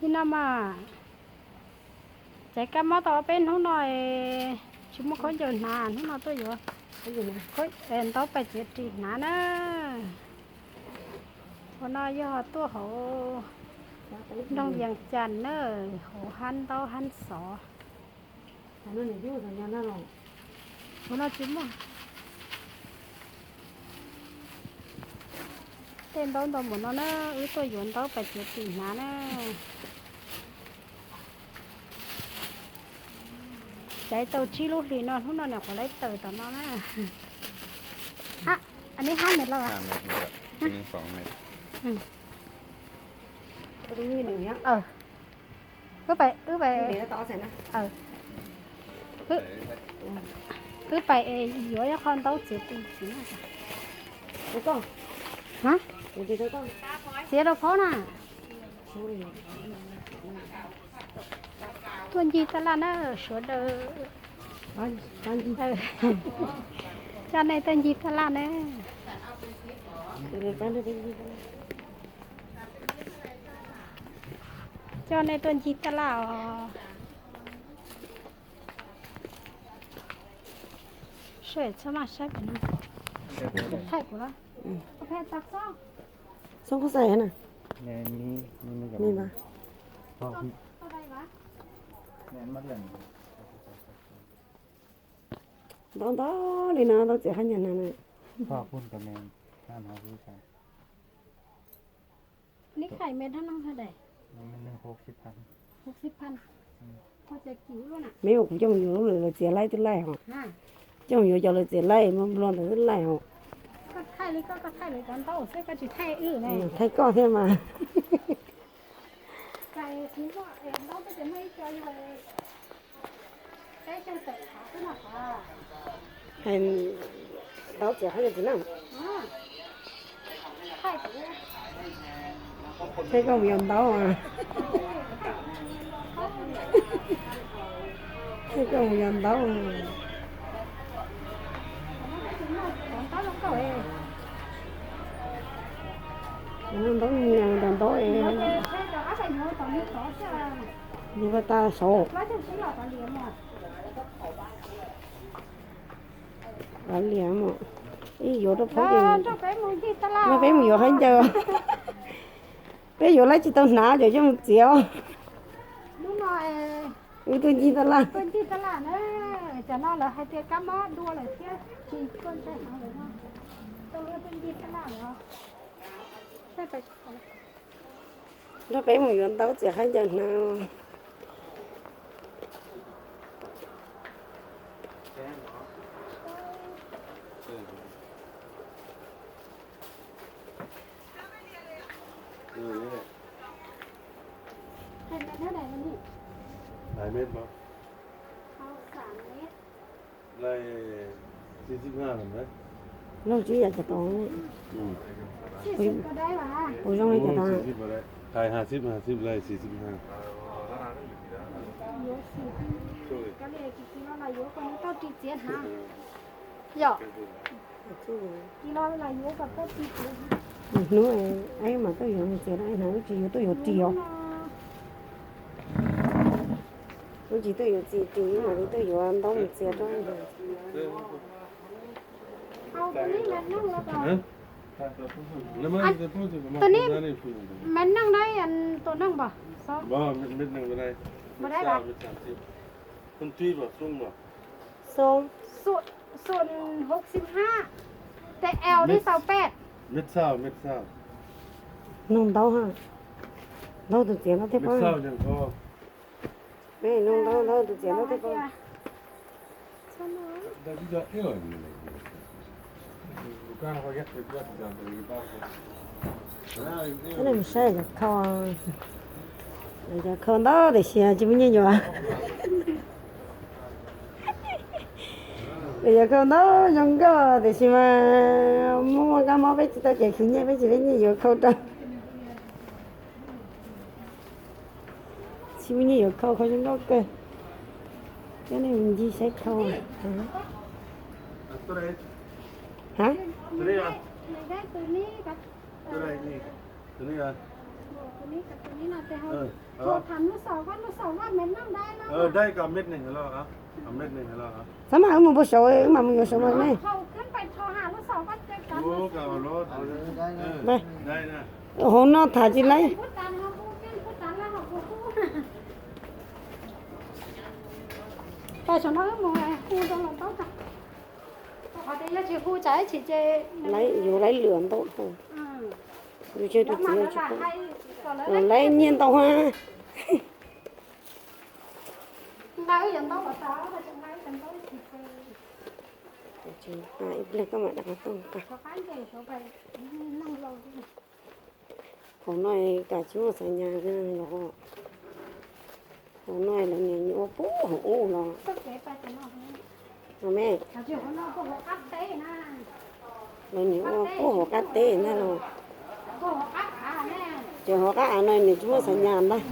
Li no mas, caiv kab mob tau ob peb hnub no, tsis muaj khaub ncaws hnav, hnub no tuaj yuav ntaub pais txiav ris hnav na. Ua no yog tuaj hauv nroog Vias Cas na, hauv hab ntaub hab xov. Ua no tsis muaj tej ntaub ntau npaum no na, wb tuaj yuav ntaub pais txiav ris hnav na. Caiv tau tsib lub hlis no, hnub no nyuam qhuav laib taws tom no na. Neb hab mem los? Wb pais es yuav ib qho ntaub txiav ris. Txiav rau phaub na. Tuaj ncig taj laj na, sawv daws. Coj nej tuaj ncig taj laj na. Coj nej tuaj ncig taj laj os. Seb txhob maj saib kuv no. Thaij kuv los? Xoob khuab xaim na. Ntau ntau li no ntau txiav qab ncaws hnav na. Meb ua kuv coj mus yuav lub lawv txiav laij twb laij hos. Coj mus yuav cov lawv txiav laij muab nplua ntawd twb laij hos. Thaij koj thiab mas. Hais ntaub txiav qab ncaws hnav. Thaij koj mus yuav ntaub. Thaij koj mus yuav ntaub. Ntaub nyias, ntaub ntaub es. Nws ua tas saud. Av liam mas, ib yuav rau phaub ces nrog peb mus yuav qab ncaws. Peb yuav laib tsis tau hnav, cov coj mus txiav. Wb tuaj ncig taj laj. Cov no lawv hais tias kab mob dua lawm thiab tsis tuaj ntshai heev lawm no. Nrog peb mus yuav ntaub txiav qab ncaws hnav. Leej tsis yam cov tod, kuv zoo li cov tod. Hnub es mas tuaj yuav mus txiav, hnub wb tsis yuav tuaj yuav ris os. Wb tsis tuaj yuav txiv ris, wb mam li tuaj yuav ntaub mus txiav rau. Tus neb, me neeg dab, tus neeg npam? Sub, sub hauv xib hab, tes L li tau peb. Noog ntaub ha, ntaub tus txiav ntaub thiab pob. Noog ntaub, ntaub tus txiav ntaub thiab pob. Mus saib cov khau, cov khau ntau tiam sis tsis muaj nyiaj yuav. Cov khau ntau zoo nkauj tiam sis mas muaj kab mob peb tsis tau kev khwv nyiaj, peb tsis muaj nyiaj yuav khau rau. Tsis muaj nyiaj yuav khau, khau zoo nkauj kawg. Coj nej mus ncig saib khau. Ha? Xav mas wb mus puag saud, wb mam mus yuav saud mas me. Hauv no tham tsis laib. Laib, yus laib lwm ntau. Yus tseg tus txiv tsis pom. Laib nyiaj ntau ha. Ib pliag koj mam rov qab tuaj. Hauv no cas tsis muaj xav nyas li os. Hauv no lawv niam ua puag hauv ub los. Me, lawv niam ua puag hauv qab teb ntag los. Ces hauv qab av no nws tsis muaj xav nyas ntag.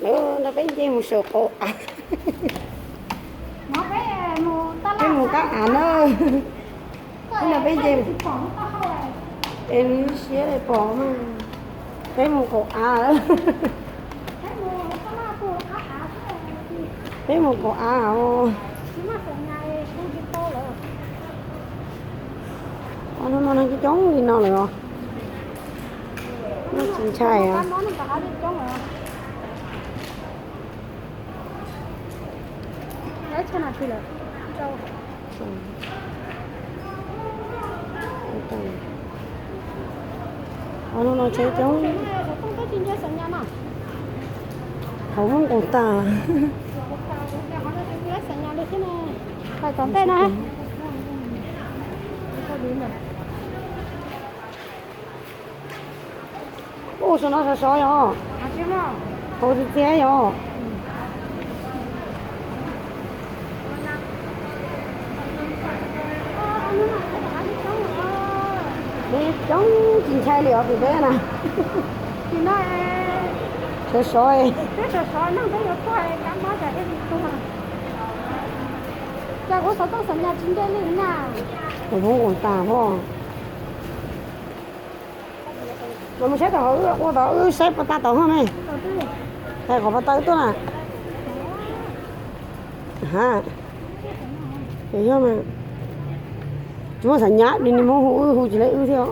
Lawv nrog peb nce mus saum qaum av. Peb mus qab av na. Peb nrog peb nce, es nws siab li pom mas. Peb mus qaum av. Peb mus qaum av os. Os, no no coob coob li no lawm os. Noj tsis ntshai os. Os, no no tsev coob. Hauv Hmoob Koos tas. Tom ntej na. Ub, saum no sov sov yom. Hauv txias txias yom. Coob tsis ntshai li os tim peb na. Sov sov. Hauv Hmoob Koos tas hos. Los mus saib tau hauv, ua tau wb saib puas tau tau hos me. Hais qhov puas tau tuaj na. Ha, yog mas tsis muaj xav nyas li, nws muab hu wb hu tsis laib wb thiab.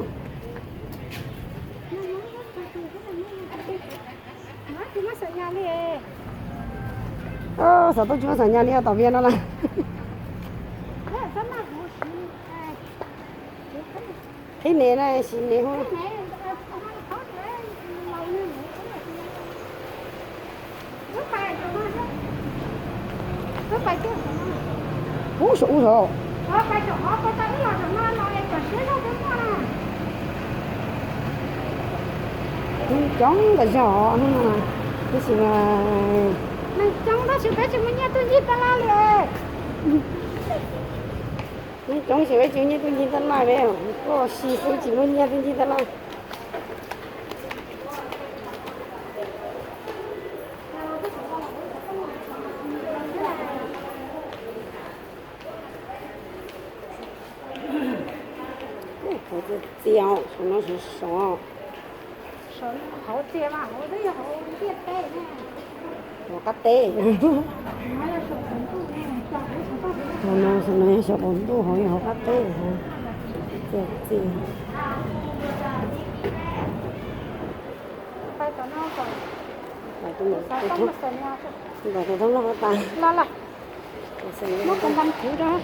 Xov tooj tsis muaj xav nyas li os, tom Vias no na. Qhib nev na, siv nev hu. Ub, saum ub saud. Coob tas zog hnub no, tab sis mas neeg coob tab sis peb tsis muaj nyiaj tuaj ncig tab laj li. Neeg coob tab sis peb tsis muaj nyiaj tuaj ncig tab laj, peb tuaj si xwb tsis muaj nyiaj tuaj ncig tab laj. Hauv txias txias, saum no sov sov. Hauv qab teb. Hauv no, saum no yog saum qaum ntuj, hauv yog hauv qab teb. Txias txias. Npam tus thoob loj tas. Muab tus npam kwv rau.